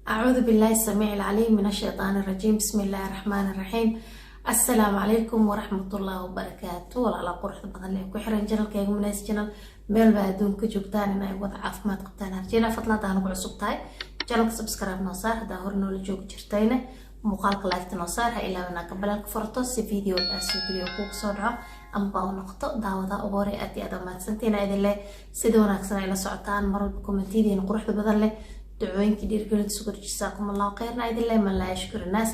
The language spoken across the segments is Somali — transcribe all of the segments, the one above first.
أعوذ بالله السميع العليم من الشيطان الرجيم. بسم الله الرحمن الرحيم. السلام عليكم ورحمة الله وبركاته. Walaala quruxda badan ee ku xiran channelkayga Munays Channel, meel baa adduunka joogtaan, inay wada caafimaad qabtaan arjena. Fadlan hadaa nagu cusub tahay channelka, subscribe noo saar. Haddaa hore noola joogi jirtayna, muuqaalka like noo saar. Ha ilaawina gambaleelka furto si video aa soo geliyo kuugu soo dhaco amba u noqoto daawada ugu horey. Aad iyo aad mahadsantiina idin leh sida wanaagsan ay la socotaan mar walba, commentiyadiina quruxda badan leh, ducooyinkii dhiirgelinta sugu jazaakum Allahu khayrna idin leh. Man laa yashkuru naas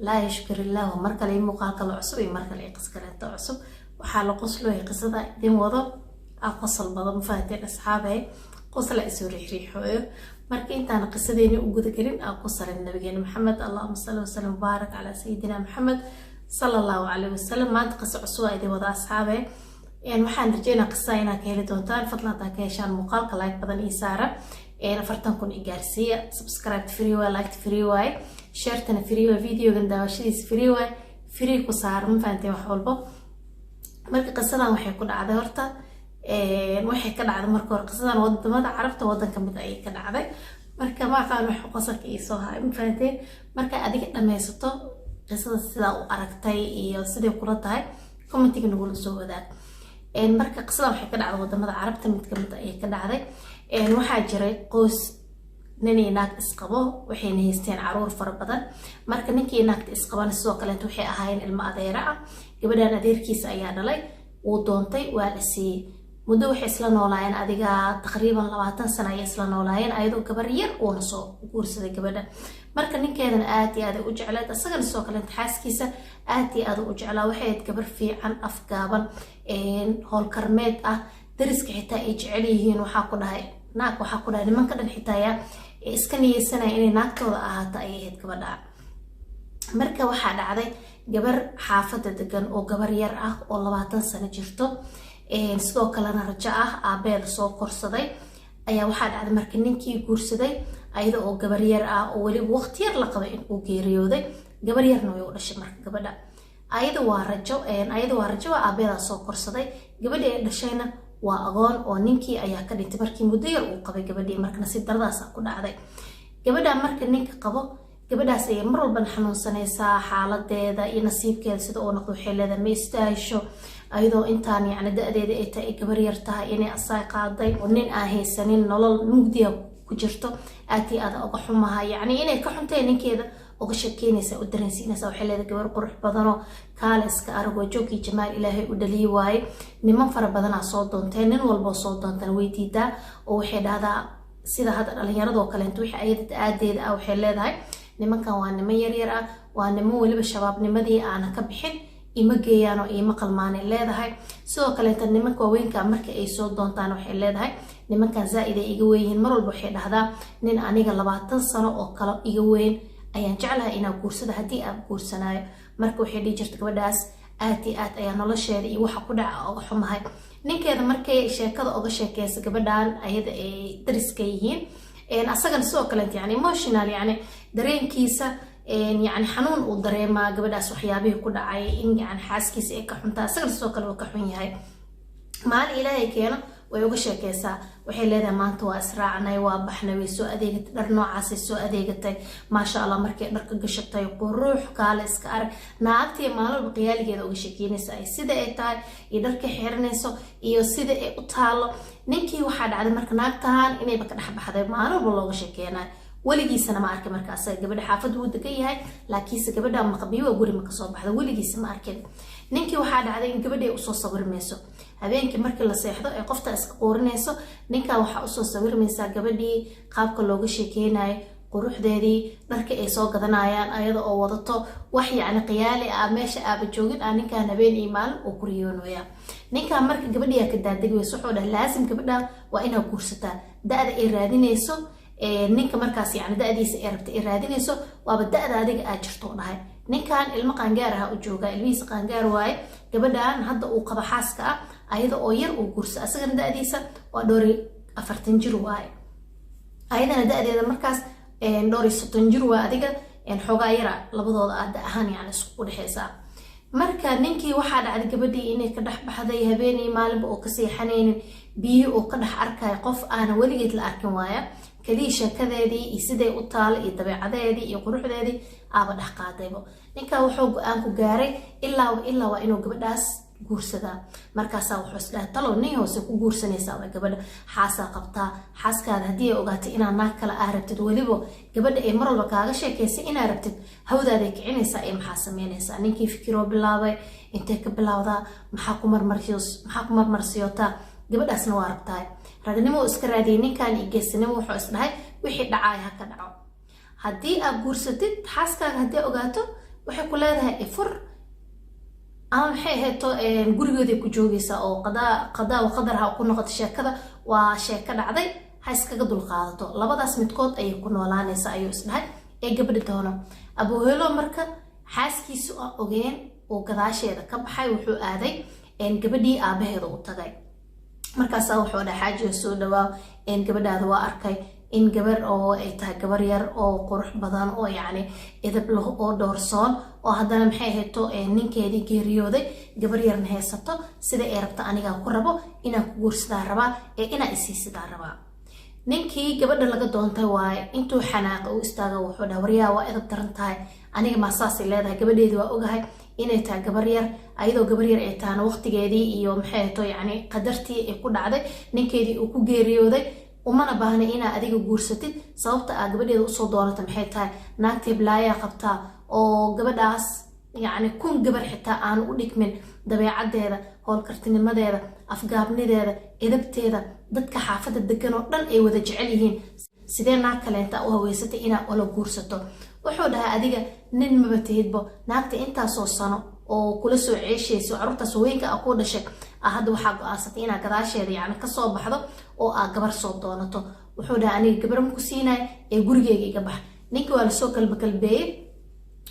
laa yashkur illah. Waa mar kale muuqaal kale cusub iyo mar kale qis kaleeto cusub. Waxaa la qoslooy qisada idin wado aa qosol badan, ma fahanteen asxaabay? Qosla isoo riixriixooyo. Marka intaan qisadeeni u gudagelin, aan ku salin nabigeena Maxamed. Allahuma salli wasalam mubaarak calaa sayidina Maxamed sala Allahu calayhi wasalam. Maanta qiso cusub aa idin wada, asxaabe. Waxaan rajeynaa qisada inaad ka heli doontaan. Fadlan haddaa ka heshaan muuqaalka, like badan ii saara, 40,000 i gaarsiiya. Subscribe free waay, like free waay, sharetana free waay, videogan daawashadiisa free waay, free ku saara, ma fahanteen? Wax walbo. Marka qisadan waxay ku dhacday, horta waxay ka dhacday marka hore qisadan wadamada Carabta, wadan kamid ayay ka dhacday. Marka ma aqaan wax qosalka iisoo haay, ma fahanteen? Marka adiga dhammaysato qisada, sidaa u aragtay iyo siday kula tahay commentiga nagula soo wadaag. Marka qisadan waxay ka dhacday wadamada Carabta mid kamid ayay ka dhacday. Waxaa jiray qoys nin iyo naag isqabo, waxayna haysteen caruur fara badan. Marka ninkii naagta isqabana sidoo kaleeto waxay ahaayeen ilmo adeera ah. Gabadhan adeerkiisa ayaa dhalay, wuu doontay, waa la siiyey. Muddo waxay isla noolaayeen, adiga taqriiban 20 sano ayay isla noolaayeen, ayadoo gabar yar uuna soo guursaday gabadha. Marka ninkeedana aad iyo aad u jecleed, isagana sidoo kaleeto xaaskiisa aad iyo aad u jeclaa. Waxay ahayd gabar fiican, afgaaban, howlkarmeed ah, dariska xitaa ay jecel yihiin. Waxaa ku dhahay naag, waxaa ku dhahay nimanka dhan xitaa yaa iska niyeysanaya inay naagtooda ahaato ayay ahayd gabadha. Marka waxaa dhacday gabar xaafadda degan oo gabar yar ah oo 20 sano jirto, sidoo kalena rajo ah, aabeeda soo korsaday ayaa waxaa dhacday marka ninkii guursaday ayada oo gabar yar ah oo weliba waqti yar la qabay in uu geeriyooday. Gabar yarna way u dhashay. Marka gabadha ayada waa rajo, waa aabeedaa soo korsaday. Gabadhii ay dhashayna waa agoon oo ninkii ayaa ka dhintay markii muddo yar uu qabay gabadhii. Marka nasiib daradaasa ku dhacday gabadha. Marka ninka qabo gabadhaas ayay mar walbana xanuunsanaysaa xaaladeeda iyo nasiibkeeda sida uu noqdo. Waxay leedahay ma istaahisho ayadoo intaan yacni da-deeda ay tahay, ay gabar yar tahay, inay asaay qaaday oo nin aan haysanin, nolol mugdiya ku jirto. Aad iyo aad uga xumaha, yacni inay ka xuntahay ninkeeda uga sheekeynaysa, u dareensiinaysa. Waxay leedahay gabar qurux badanoo kaale iska aragoo joogii jamaal Ilaahay u dhaliyi waaye. Niman fara badanaa soo doonteen, nin walboo soo doontaan way diidaa oo waxay dhahdaa sida hadda dhalinyaradoo kaleento wixii ayada aadeeda ah. Waxay leedahay nimankan waa niman yaryar ah, waa niman weliba shabaabnimadii aanan ka bixin, ima geeyaan oo iima qalmaanay leedahay. Sidoo kaleeta nimanka waaweynka marka ay soo doontaan, waxay leedahay nimankan zaa-id ay iga weyn yihiin. Mar walba waxay dhahdaa nin aniga 20 sano oo kale iga weyn ayaan jeclahay inaan guursado haddii aan guursanaayo. Marka waxay dhihi jirta gabadhaas aad iyo aad ayaa nolosheeda iyo waxa ku dhaca oga xumahay. Ninkeeda markay sheekada oga sheekeysa gabadhan ayada ay dariska yihiin, asagana sidoo kaleet yani emotional, yani dareenkiisa, yani xanuun uu dareemaa gabadhaas waxyaabihii ku dhacay, in yani xaaskiisa ay ka xuntaa, isagana sidoo kale uu ka xun yahay. Maalin Ilaahay keeno way uga sheekeysaa. Waxay leedahay maanta waa israacnay, waa baxnay, way soo adeegatay, dhar noocaasay soo adeegatay, maasha Allah. Markay dharka gashatay, qurux kaale iska arag. Naagtii maalin walba qiyaaligeeda uga sheekeynaysa ay sida ay tahay iyo dharka xiranayso iyo sida ay u taalo. Ninkii waxaa dhacday marka naagtahan inayba ka dhex baxday, maalin walba looga sheekeynayo, weligiisana ma arkin. Marka asaga gabadha xaafad wuu degan yahay, laakiinse gabadha maqabiyo waa guri ma kasoo baxda, weligiisa ma arkin. Ninkii waxaa dhacday in gabadha ay usoo sawirmayso habeenkii markii la seexdo, ay qofta iska quurinayso. Ninkan waxaa usoo sawirmaysaa gabadhii qaabka looga sheekeynayo, quruxdeedii, dharka ay soo gadanayaan, ayada oo wadato wax yacni qiyaali ah, meesha aaba joogin ah. Ninkan habeen iyo maalin uu ku riyoonaya ninkan. Marka gabadhiyaa ka daadegi weyso, wuxuu dhahay laasim gabadha waa inaad guursataa. Da-da ay raadinayso ninka markaas, yani da-diisa ay rabta ay raadinayso, waaba da-da adiga aad jirto, dhahay. Ninkan ilmo qaangaar aha u joogaa, ilmihiisa qaangaar waaye. Gabadhan hadda uu qabo xaaska ah ayada oo yar uu guursa, asagana da-diisa waa 44 jir waaye, ayadana da-deeda markaas 35 jir waa. Adiga xoogaa yara labadooda aada ahaan yani isku dhexeysaa. Marka ninkii waxaa dhacday gabadhii inay ka dhex baxday, habeenii maalinba oo ka seexanaynin, biyo oo ka dhex arkaya, qof aana weligeed la arkin waaya. Kaliya sheekadeedii iyo siday u taala iyo dabeecadeedii iyo quruxdeedii aaba dhex qaadaybo. Ninkaa wuxuu go-aan ku gaaray ilaa ilaa waa inuu gabadhaas guursadaa. Markaasaa wuxuu isdhahay, talow nin hoose ku guursanaysaa waa gabadha xaasaa qabtaa, xaaskaada haddii ay ogaatay inaa naag kale aa rabtid, weliba gabadha ay mar walba kaaga sheekaysay inaa rabtid, hawdaaday kicinaysaa ee maxaa sameynaysaa? Ninkii fikiroo bilaabay, intay ka bilowdaa, maxaa ku marmarsiyootaa, gabadhaasna waa rabtaay. Ragnimo uu iska raadiyay ninkan iyo geesinimo. Wuxuu isdhahay wixii dhacaay ha ka dhaco, haddii aad guursatid xaaskaaga haddii ogaato waxay ku leedahay ifur ama maxay ahayto gurigooday ku joogaysaa oo qadaa qadaa wa qadar ha ku noqoto. Sheekada waa sheeko dhacday, ha iskaga dulqaadato, labadaas midkood ayay ku noolaanaysaa ayuu isdhahay ee gabadhi doono. Abuhelo marka xaaskiisu aan ogeen oo gadaasheeda ka baxay, wuxuu aaday gabadhii aabaheeda u tagay. Markaasaa wuxuu dhahay, xaajiga soo dhawaa, gabadhaada waa arkay in gabar oo ay tahay gabar yar oo qurux badan oo yacni edab leh oo dhoorsoon oo haddana maxay ahayto ninkeedii geeriyooday, gabar yarna haysato, sida ay rabto anigaa ku rabo inaan ku guursadaa rabaa ee inaa isiisidaa rabaa. Ninkii gabadha laga doontay waaye intuu xanaaqa u istaaga wuxuu dhaha, waryaa waa edab daran tahay, aniga maa saasay leedahay? Gabadheedii waa ogahay inay tahay gabar yar, ayadoo gabar yar ay tahana waqtigeedii iyo maxay ahayto yacni qadartii ay ku dhacday ninkeedii uu ku geeriyooday, umana baahna inaa adiga guursatid. Sababta aa gabadheeda usoo doonata maxay tahay? Naagta hiblaayaa qabtaa oo gabadhaas yacni 1000 gabar xitaa aanu u dhigmin dabeecaddeeda, howlkartinimadeeda, afgaabnideeda, edabteeda, dadka xaafadda degan oo dhan ay wada jecel yihiin, sidee naag kaleenta u haweysatay inaa ola guursato? Wuxuu dhahay, adiga nin maba tihidbo, naagta intaasoo sano oo kula soo ceeshayso, carruurtaas haweenka a kuu dhashay, hadda waxaa go-aansatay inaa gadaasheeda yacni kasoo baxdo oo aa gabar soo doonato. Wuxuu dhahay, aniga gabar ma ku siinaya ee gurigeyga iga bax. Ninkii waa lasoo kalbakalbeeyey,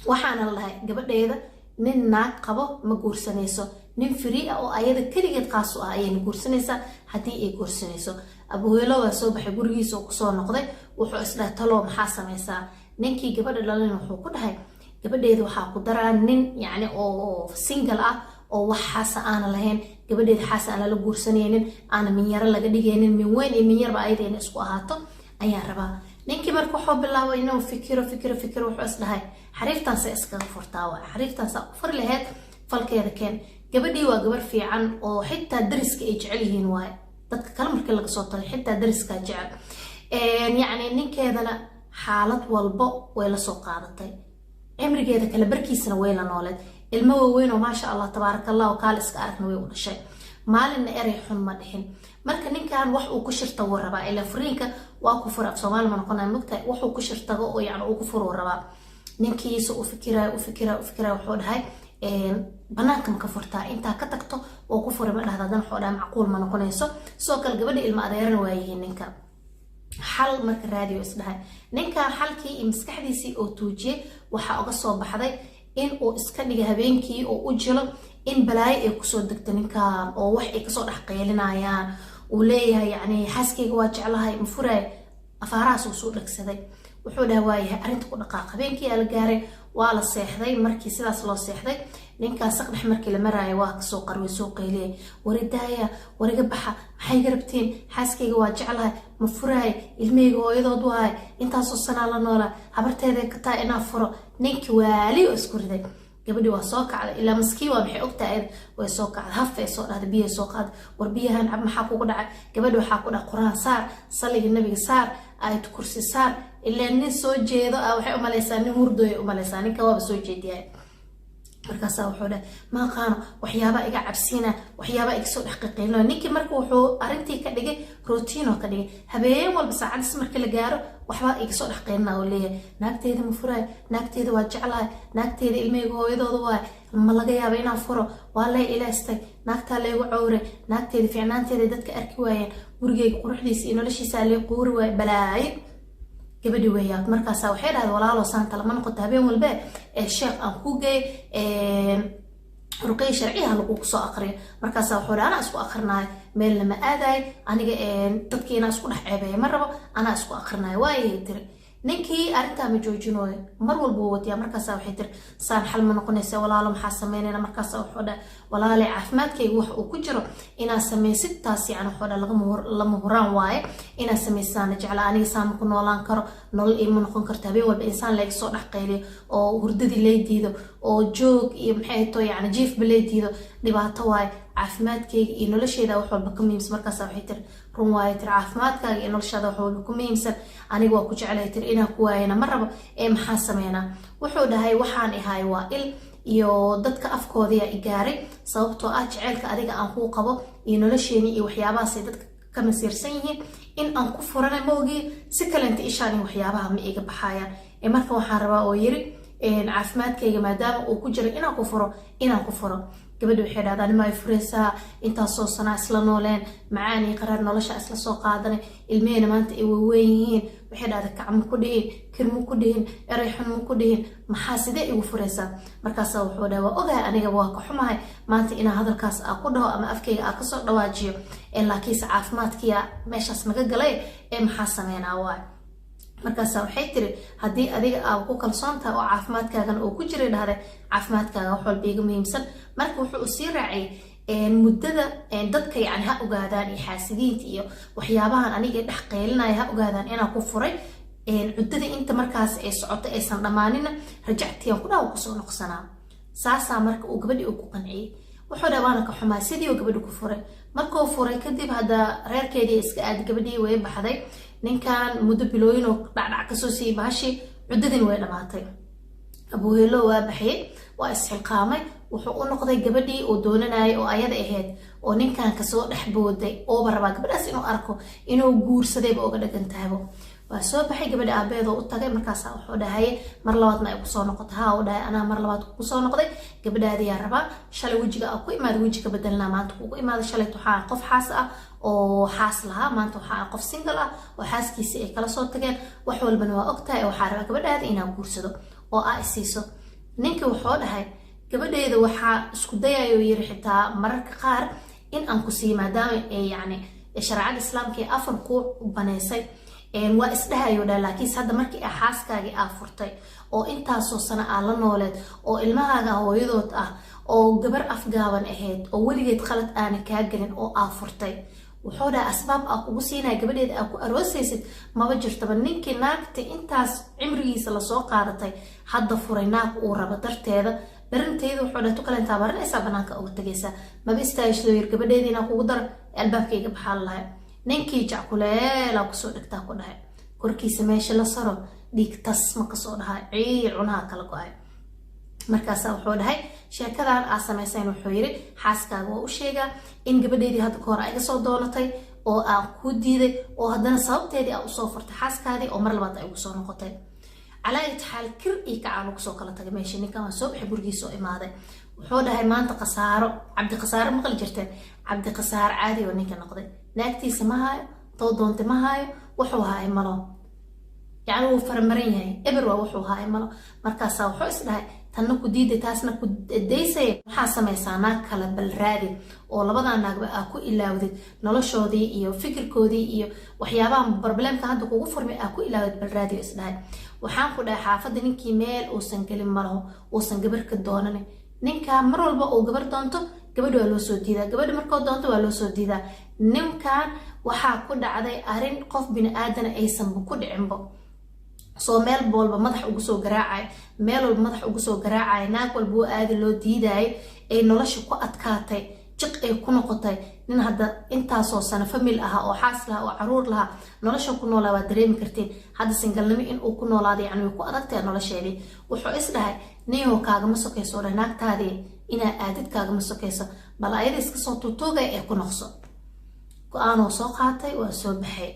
waxaana la dhahay gabadheeda nin naag qabo ma guursanayso, nin free ah oo ayada keligeed qaas u ah ayayna guursanaysaa haddii ay guursanayso. Abuhelo waa soo baxay, gurigiisa oo kusoo noqday. Wuxuu isdhahay, talow maxaa samaysaa? Ninkii gabadha dhalin wuxuu ku dhahay, gabadheeda waxaa ku daraa nin yacni oo single ah oo wax xaasa aana lahayn, gabadheeda xaasa aan lala guursanaynin, aana minyaro laga dhigaynin, min weyn iyo minyarba ayada inay isku ahaato ayaan rabaa. Ninkii marka wuxuu bilaabay inuu fikiro, fikiro, fikiro. Wuxuu isdhahay, xariiftaansa iskaga furtaa waay, xariiftaansa u furi lahayd, falkeeda keen. Gabadhii waa gabar fiican oo xitaa dariska ay jecel yihiin waaye, dadka kale markii laga soo tagay xitaa dariskaa jecel. Yacni ninkeedana xaalad walbo way la soo qaadatay, cimrigeeda kale barkiisana way la nooleed, ilmo waaweyn oo maasha Allah tabaaraka Allah oo kaal iska aragna way u dhashay, maalinna erey xun ma dhixin. Marka ninkan wax uu ku shirta wuu rabaa, ilaa furiinka waa ku fur af Soomaali ma noqonaya mogtahay, wuxuu ku shirtago oo yacni uu ku furuu rabaa. Ninkiisa u fikiraayo, u fikiraayo, u fikiraayo, wuxuu dhahay, banaanka ma ka furtaa? Intaa ka tagto oo ku furay ma dhahda? Haddana wuxuu dhahay, macquul ma noqonayso, sidoo kale gabadha ilma adeerana waa yihiin. Ninka xal marka raadiyo isdhahay. Ninkan xalkii iyo maskaxdiisii oo tuujiyey waxaa uga soo baxday in uu iska dhiga habeenkii oo u jilo in balaayo ay kusoo degto ninkan oo wax ay kasoo dhex qeylinayaan, uu leeyahay yacni xaaskayga waa jeclahay, ma furaay. Afaarahaas uu soo dhegsaday. Wuxuu dhahay, waayahay, arrinta ku dhaqaaq. Habeenkii aa la gaaray, waa la seexday. Markii sidaas loo seexday, ninkaas saqdhex markii la maraayo waa kasoo qarway, soo qayliyay, waridaaya, wariga baxa, maxay ga rabtiin? Xaaskayga waa jeclahay, ma furaay, ilmahayga hooyadood waay, intaasoo sanaa la noolaa, habarteeday ka tahay inaa furo. Ninkii waali oo isku riday. Gabadhii waa soo kacday, ilaa maskiin waa, maxay ogtahay, way soo kacday, hafay soo dhahday, biyahay soo qaaday, war biyahan cab, maxaa kugu dhacay? Gabadhi waxaa ku dhahay, Qur-aan saar, salliga Nabiga saar, aayad kursi saar. Ilaa nin soo jeedo ah waxay umalaysaa nin hurdooya umalaysaa, ninka waaba soo jeediyahay. Markaasaa wuxuu dhahay, ma aqaano, waxyaabaa iga cabsiina, waxyaabaa iga soo dhex qiqiilinayo. Ninkii marka wuxuu arrintii ka dhigay routine oo ka dhigay, habeen walba saacadis markii la gaaro waxbaa iga soo dhex qiilina oo leeyahay, naagteeda ma furaay, naagteeda waa jeclahay, naagteeda ilmahayga hooyadooda waay, ma laga yaaba inaan furo, waa lay ilaastay, naagtaa laygu cowray, naagteeda fiicnaanteeda dadka arki waayeen, gurigeyga quruxdiisa iyo noloshiisa lay quuri waay, balaayo. Gabadhi weeyaad markaasaa waxay dhahday, walaalo saanta lama noqoto, habeen walbe ee sheekh aan kuu geey, ruqyo sharciyaha lagugu soo aqriyo. Markaasaa wuxuu dhahay, anaa isku aqrinaayo, meel lama aadayo, aniga dadkii inaa isku dhex ceebeeya ma rabo, anaa isku aqrinaayo. Waayay tiri. Ninkii arrintaa ma joojinooyo, mar walba wuu wadiyaa. Markaasa waxay tiri, "Saan xal ma noqonaysa, walaalo, maxaa sameynayna?" Markaasa wuxuu dhahay, "Walaale, caafimaadkayga wax uu ku jiro inaad samaysid taas, yani wuxuu dhahay lama huraan waaye inaad samaysaana jecla. Aniga saama ku noolaan karo, nolol iima noqon karto habeen walba insaan layga soo dhex qayliyo oo hurdadii lay diido oo joog iyo maxay to, yani jiifba lay diido, dhibaato waaye. Caafimaadkayga iyo nolosheyda wax walba ka muhiimsan." Markaasa waxay tiri, "Run waaye," tiri, "caafimaadkaaga iyo noloshaada wax walba ku muhiimsan. Aniga waa ku jeclahay," tiri, "inaan ku waayana ma rabo, ee maxaa sameynaa?" Wuxuu dhahay, "Waxaan ihay waa il iyo dadka afkoodiyaa i gaaray, sababtoo ah jaceylka adiga aan kuu qabo iyo nolosheeni iyo waxyaabahaasay dadka ka masiirsan yihiin in aan ku furana ma ogi, si kalenta ishaan iyo waxyaabaha ma iga baxayaan. Ee marka waxaan rabaa," oo yiri, "caafimaadkayga maadaama uu ku jiro inaan ku furo, inaan ku furo." Gabadhi waxay dhahdaa, "Nima ay furaysaa? Intaasoo sanaa isla nooleen, macaan iyo qaraar nolosha isla soo qaadanay, ilmehena maanta ay waaweyn yihiin," waxay dhahdaa, "kacma ku dhihin, kirma ku dhihin, erey xun ma ku dhihin, maxaa sidee igu furaysaa?" Markaasaa wuxuu dhahay, "Waa ogahay, aniga waa ka xumahay maanta inaan hadalkaas aa ku dhaho ama afkayga aa kasoo dhawaajiyo, laakiinse caafimaadkiya meeshaas naga galay, ee maxaa sameynaa waay?" Markaasa waxay tiri, "Haddii adiga aa ku kalsoon tahay oo caafimaadkaagana uu ku jiray," dhahday, "caafimaadkaaga wax walba iga muhiimsan." Marka wuxuu sii raaciyay, "Muddada dadka yani ha ogaadaan iyo xaasidiinta iyo waxyaabahan aniga dhex qaylinaya ha ogaadaan inaan ku furay. Cuddada inta markaas ay socoto aysan dhammaanina rajactiyan ku dhaha kusoo noqsanaa." Saasaa marka uu gabadhii uu ku qanciyey. Wuxuu dhaha, "Waana ka xumaa." Sidii uu gabadhi ku furay. Markuu furay kadib, hadda reerkeedii iska aad, gabadhii way baxday. Ninkan muddo bilooyin oo dhacdhac kasoo siiyey bahashii, cuddadiin way dhamaatay. Abuuhelo waa baxyey, waa isxilqaamay, wuxuu u noqday gabadhii uu doonanayay oo ayada ahayd oo ninkan kasoo dhex booday, ooba rabaa gabadhaas inuu arko, inuu guursadayba oga dhagan tahaybo. Waa soo baxay, gabadha aabeedoo u tagay. Markaasa wuxuu dhahay, "Mar labaad ma ay kusoo noqoto?" "Haa," u dhahay, "anaa mar labaad kugu soo noqday. Gabadhaadiyaa rabaa. Shalay wejiga aa ku imaada weji ka bedelnaa maanta kugu imaada. Shalayt waxaa qof xaas ah oo xaas lahaa, maanta waxaa qof single ah oo xaaskiisii ay kala soo tageen. Wax walbana waa ogtahay. Waxaa rabaa gabadhaada inaa guursado oo aa isiiso." Ninkii wuxuu dhahay, "Gabadheeda waxaa isku dayayo," yiri, "xitaa mararka qaar in aan ku siiyo, maadaama yani shareecada islaamka ee afar kuu baneysay, waa isdhahayo dha. Laakiinse hadda markii aa xaaskaagii aa furtay oo intaasoo sano aa la nooleed oo ilmahaaga hooyadood ah oo gabar afgaaban ahayd oo weligeed qalad aana kaa gelin oo aa furtay," wuxuu dhahay, "asbaab aa kugu siinaya gabadheeda aa ku aroosaysid maba jirtaba." Ninkii naagta intaas cimrigiisa lasoo qaadatay hadda furay naag uu rabo darteeda, barintayda, wuxuu dhahay, tukalentaa baranaysaa, banaanka uga tagaysaa, maba istaagishadoo yir gabadheeda inaa kugu daro, albaabka iga baxaa lalahay. Ninkii jackuleelaa kusoo dhigtaa ku dhahay, korkiisa meesha la saro dhiig tas ma kasoo dhahay, ciil cunaha kala go-ay. Markaasa wuxuu dhahay, "Sheekadan aa samaysayn," wuxuu yiri, "xaaskaaga waa u sheegaa in gabadheedii hadda kahor aa iga soo doonatay oo aan kuu diiday, oo haddana sababteedii aa usoo furtay xaaskaadii oo mar labaad ay ugu soo noqotay." Calaa xaal, kir iyo kacaa lagu soo kala tagay meesha. Ninkan waa soo baxay, gurigiisa oo imaaday. Wuxuu dhahay, "Maanta khasaaro, cabdi khasaaro maqli jirteen, cabdi khasaaro caadi oo ninka noqday. Naagtiisa ma haayo, too doonta ma haayo, wuxuu haay malo, yacni wuu faramaran yahay, eber waa, wuxuu haay malo." Markaasaa wuxuu is dhahay, "Tanna ku diiday, taasna ku daysay, waxaa samaysaa naag kale bal raadi oo labadaa naagba aa ku ilaawdid noloshoodii iyo fikirkoodii iyo waxyaabaha problemka hadda kugu furmay aa ku ilaawdid, bal raadi," is dhahay. Waxaan ku dhahay, xaafadda ninkii meel uusan gelin malaho uusan gabar ka doonanin. Ninkaa mar walba uu gabar doonto, gabadha waa loo soo diidaa, gabadha markoo doonto waa loo soo diidaa. Ninkan waxaa ku dhacday arrin qof bini aadana aysanba ku dhicinbo. Soo meel walba madax ugu soo garaacay, meel walba madax ugu soo garaacay, naag walba oo aadi loo diidayay, ay nolosha ku adkaatay, jiq ay ku noqotay. Nin hadda intaasoo sano family ahaa oo xaas lahaa oo caruur lahaa, nolosha ku noolaa waa dareemi kartiin. Hadda singalnimo in uu ku noolaada yani way ku adagtahay nolosheedii. Wuxuu is dhahay, "Ninyow, kaagama sokayso dhah naagtaadii inaa aadid, kaagama sokayso, bal ayada iska soo tuutuugay ee ku noqso." Go-aanoo soo qaatay, waa soo baxay.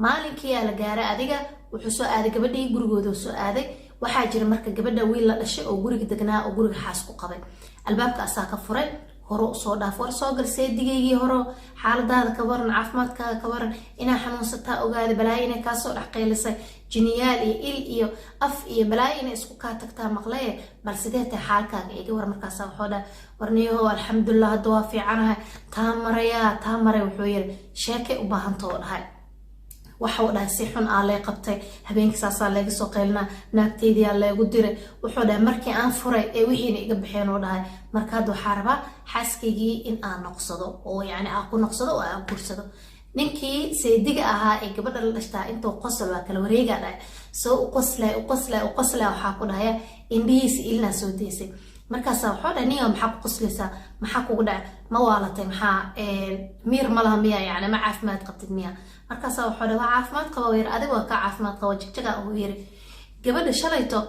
Maalinkii aa la gaaray adiga, wuxuu soo aaday gabadhii gurigooda soo aaday. Waxaa jira marka gabadha wiil la dhashay oo guriga degnaa oo guriga xaas ku qabay. Albaabka asaa ka furay, hore usoo dhaaf, "War soo gal seedigaygii, horo xaaladaada ka waran, caafimaadkaaga ka waran, inaa xanuunsataa ogaada, balaayo inay kaasoo dhex qaylisay, jiniyaal iyo il iyo af iyo balaayo inay isku kaa tagtaa maqlaye, bal sidee tahay xaalkaaga, iga war." Markaasa wuxuu dhahay, "Warniyahow, alxamdulilah, hadda waa fiicanahay, taa marayaa, taa maray." Wuxuu yiri, "Sheekay u baahantoo," dhahay. Waxuu dhahay si xun aa lay qabtay, habeenkii saasaa layga soo qaylinaa, naagteydiyaa laygu diray. Wuxuu dhahay markii aan furay ee wixiina iga baxeen, oo dhahay marka hadda waxaa rabaa xaaskaygii in aan noqsado, oo yacni aan ku noqsado oo aan guursado. Ninkii seediga ahaa ee gabadha la dhashtaa intuu qosol waa kala wareegaa dhahay, soo u qoslay, u qoslay, u qoslay, waxaa ku dhahaya indhihiisa ilinaa soo deysay. Markaasaa wuxuu dhahay, "Ninga, maxaa ku qoslaysaa? Maxaa kugu dhacay? Ma waalatay? Maxaa miir ma laha miya? Yani ma caafimaad qabtid miya?" Markaasaa wuxuu dhahay, "Waa caafimaad qaba," yiri, "adiga waa kaa caafimaad qaba jigjaga," uu yiri. "Gabadha shalayto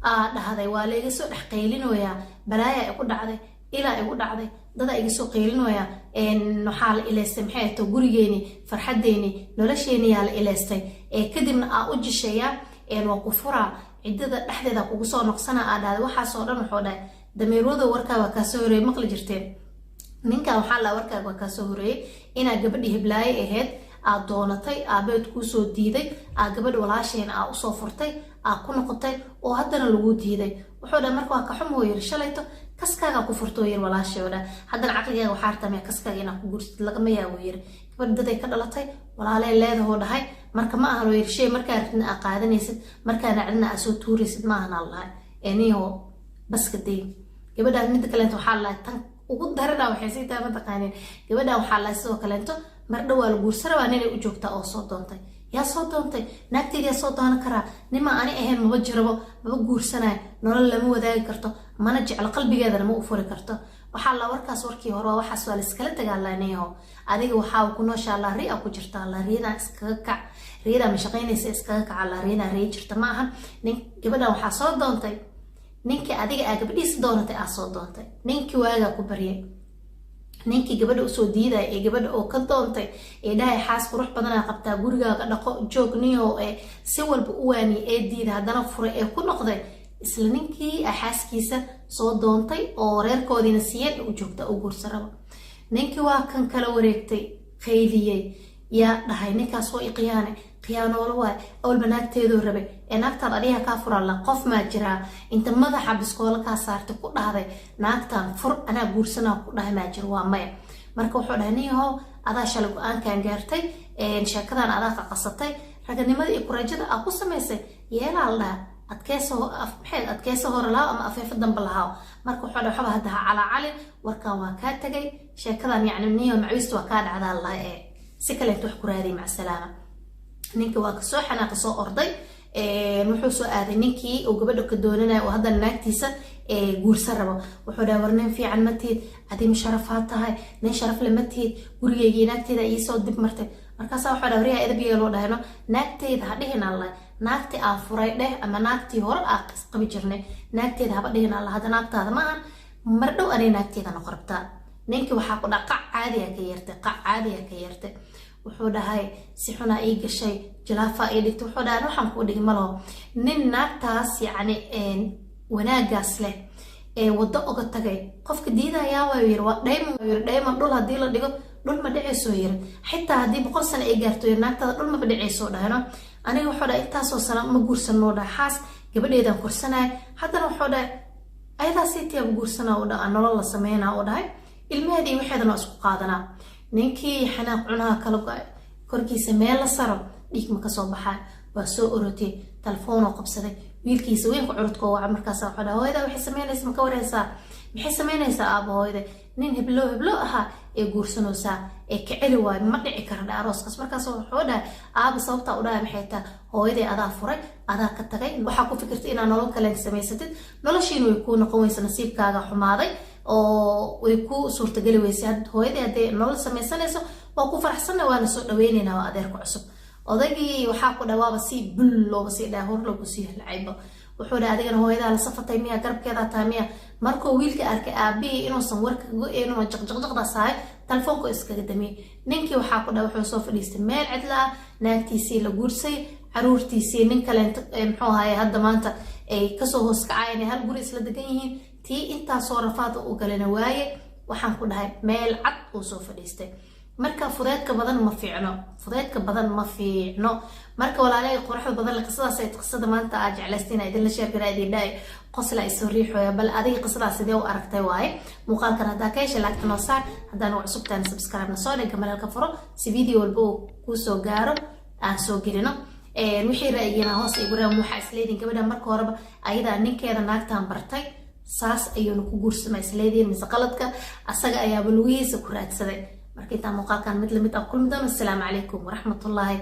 aa dhahday waa layga soo dhex qaylinoyaa, balaaya igu dhacday, ilaa igu dhacday, dada iga soo qaylinoyaa, waxaa la ileystay, maxay ato, gurigeeni, farxadeeni, nolosheeni yaa la ileystay, kadibna aa u jishayaa, waa ku furaa, ciddada dhexdeeda kugu soo noqsana aa dhahday, waxaasoo dhan." Wuxuu dhahay, "Dameerwado, warkaa waa kaasoo horeeyey." Maqli jirteen ninkan waxaa la warkaaga waa kaasoo horeeyey inaa gabadhii hiblaaye ahayd aad doonatay, aabeed kuusoo diiday, aa gabadha walaasheena aa usoo furtay, aa ku noqotay, oo haddana lagu diiday. Wuxuu dhahay marka waa ka xum, yiri, shalayto kaskaagaa ku furtoo, yiri, walaashay oo dhahay, haddana caqligaaga waxaa artaa miya kaskaaga inaa ku guursatid? Lagama yaabo, yiri. Gabadha daday ka dhalatay, walaalee leedahoo dhahay. Marka ma ahan, yiri, shay markaa rabtidna aa qaadanaysid, markaa nacdina aa soo tuuraysid ma ahan, aa lahay eniho baska day gabadhaan. Midda kaleento waxaa lahay tan ugu darana waxay sii tahay, mataqaaniin, gabadhan waxaa lahay sidoo kaleento mar dhow waa la guursa rabaa, ninay u joogtaa oo soo doontay. Yaa soo doontay? Naagteeda yaa soo doonan karaa? Nima ani ahayn maba jirabo, maba guursanayo, nolol lama wadaagi karto, mana jeclo, qalbigeedana ma u furi karto. Waxaa la warkaas warkii hore, waxaas waa laiskala dagaalanayaho. Adiga waxaa ku nooshaa la ria ku jirta, la riyadan iskaga kac, riyadaa ma shaqaynaysa, iskaga kaca, la riyadan riya jirta ma ahan. Nin gabadhan waxaa soo doontay ninkii adiga aa gabadhiisa doonatay, aa soo doontay, ninkii waagaa ku baryay, ninkii gabadha usoo diidaya ee gabadha oo ka doontay, ee dhahay xaas qurux badanaa qabtaa, gurigaaga dhaqo, joog niyo, ee si walba u waaniyay, ee diiday, haddana furay ee ku noqday, isla ninkii aa xaaskiisa soo doontay oo reerkoodiina siiyeen u joogta u guursa rabo. Ninkii waa kan kala wareegtay, qayliyey, yaa dhahay ninkaas waa i khiyaane, khiyaanoolo waay, awalba naagteeduu rabay, ee naagtaad adiga kaa furalla. Qof maa jiraa inta madaxa biskoolo kaa saartay ku dhahday naagtaan fur, anaa guursanaa ku dhahay? Maa jiro? Waa maya. Marka wuxuu dhahay, ninyahow, adaa shalay go-aankan gaartay, sheekadan adaa qaqasatay, raganimada iyo kuraajada aa ku samaysay yeelaa la dhaha, adkeyso, maxay, adkeyso hore lahaw ama afeefo dambe lahaw. Marka wuxuu dhahay, waxba hadda ha calaacalin, warkan waa kaa tagay, sheekadan yacni niyo macawiista waa kaa dhacdaa la ee si kaleeto wax ku raadiy, macsalaama. Ninka waa kasoo xanaaqa, soo orday, wuxuu soo aaday ninkii uu gabadha ka doonanayo oo haddana naagtiisa guursan rabo. Wuxuu dhahay, war nin fiican ma tihid, adim sharafaa tahay, nin sharafle ma tihid, gurigeygii naagteeda iisoo dib martay. Markaasaa wuxuu dhahay, waryaha, edab yeeloo dhahayno, naagteyda ha dhihin alla, naagti aan furay dheh, ama naagtii hore aa qabi jirnay naagteeda haba dhihin alla, hadda naagtaada ma ahan, mar dhow anay naagteeda noqon rabtaa. Ninkii waxaa ku dhaha qac caadiya ka yeertay, qac caadiya ka yeertay. Wuxuu dhahay, si xunaa ii gashay, jilaafaa ii dhigtay. Wuxuu dhahay, waxaan kuu dhigi malaho, nin naagtaas yacni wanaagaas leh ee waddo oga tagay qofka diidayaa waayu yiri, waa dhayman yiri, dhayman dhul haddii la dhigo dhul ma dhicayso yiri, xitaa haddii 100 sano ay gaarto yiri, naagtada dhul maba dhicayso dhahno. Aniga wuxuu dhahay intaasoo sano ma guursanoo dhahay, xaas gabadheedaan korsanaya, haddana wuxuu dhahay ayadaa siitiyaaba guursanaa u dhaha, nolol la sameynaa u dhahay, ilmaheeda iyo waxeedana waa isku qaadanaa. Ninkii xanaaq cunaha kala go-ay, korkiisa meel la saro dhiig ma kasoo baxaa. Waa soo orotay, telefoonoo qabsaday, wiilkiisa weynka curudka waca. Markaasa wuxuu dhaha, hooyada waxay sameynaysa ma ka wareysaa? Maxay sameynaysaa aaba? Hooyada nin heblo heblo ahaa ee guursanaysaa ee ka celi waayo, ma dhici kara dha arooskaas. Markaas wuxuu dhahay, aaba, sababtaa u dhahay maxay tahay? Hooyaday adaa furay, adaa ka tagay, waxaa ku fikirtay inaa nolol kale samaysatid, noloshiina way kuu noqon weysa, nasiibkaaga xumaaday oo way ku suurtageli weysay. Hooyaday hadday nolol samaysanayso waa ku faraxsanna, waana soo dhaweynaynaa, waa adeerka cusub. Odaygii waxaa ku dhawaaba si bul looba sii dhaha, hor loogu sii halcaybo. Wuxuu dhahay, adigana hooyadaa la safatay miya? Garabkeedaa tahay miya? Markuu wiilka arkay aabihii inuusan warka go-een oo jaqjaqjaqdaas ahay, telefoonku iskaga damiyey. Ninkii waxaa ku dhaha wuxuu soo fadhiistay meel cidla ah, naagtiisii la guursay, caruurtiisii nin kaleento muxuu ahaye hadda maanta ay kasoo hoos kacayeen, hal guri isla degan yihiin, tii intaasoo rafaada u galana waaye. Waxaan ku dhahay meel cad uu soo fadhiistay. Marka fudeedka badan ma fiicno, fudeedka badan ma fiicno. Marka walaalay quruxda badan le, qisadaas ay qisada maanta aa jeclaysteen idinla share garaa, idin dhaay qosla isoo riixoya. Bal adiga qisadaas sidee u aragtay waaye? Muuqaalkan haddaa ka heshay, like-ta noo saar, haddaan ugu cusubtahay subscribe na soo dhig, gambaleelka furo si video walba uu kuu soo gaaro. Aan soo gelino wixii ra'yigiina hoos igu reeban. Waxaa isleediin gabadha marka horeba ayadaa ninkeeda naagtan bartay, saas ayuuna ku guursamay isleediin, mise qaladka asaga ayaaba lugihiisa ku raadsaday? Marka intaan muuqaalkan mid lamid ah kulmi doono, asalaamu calaykum waraxmatullaahi.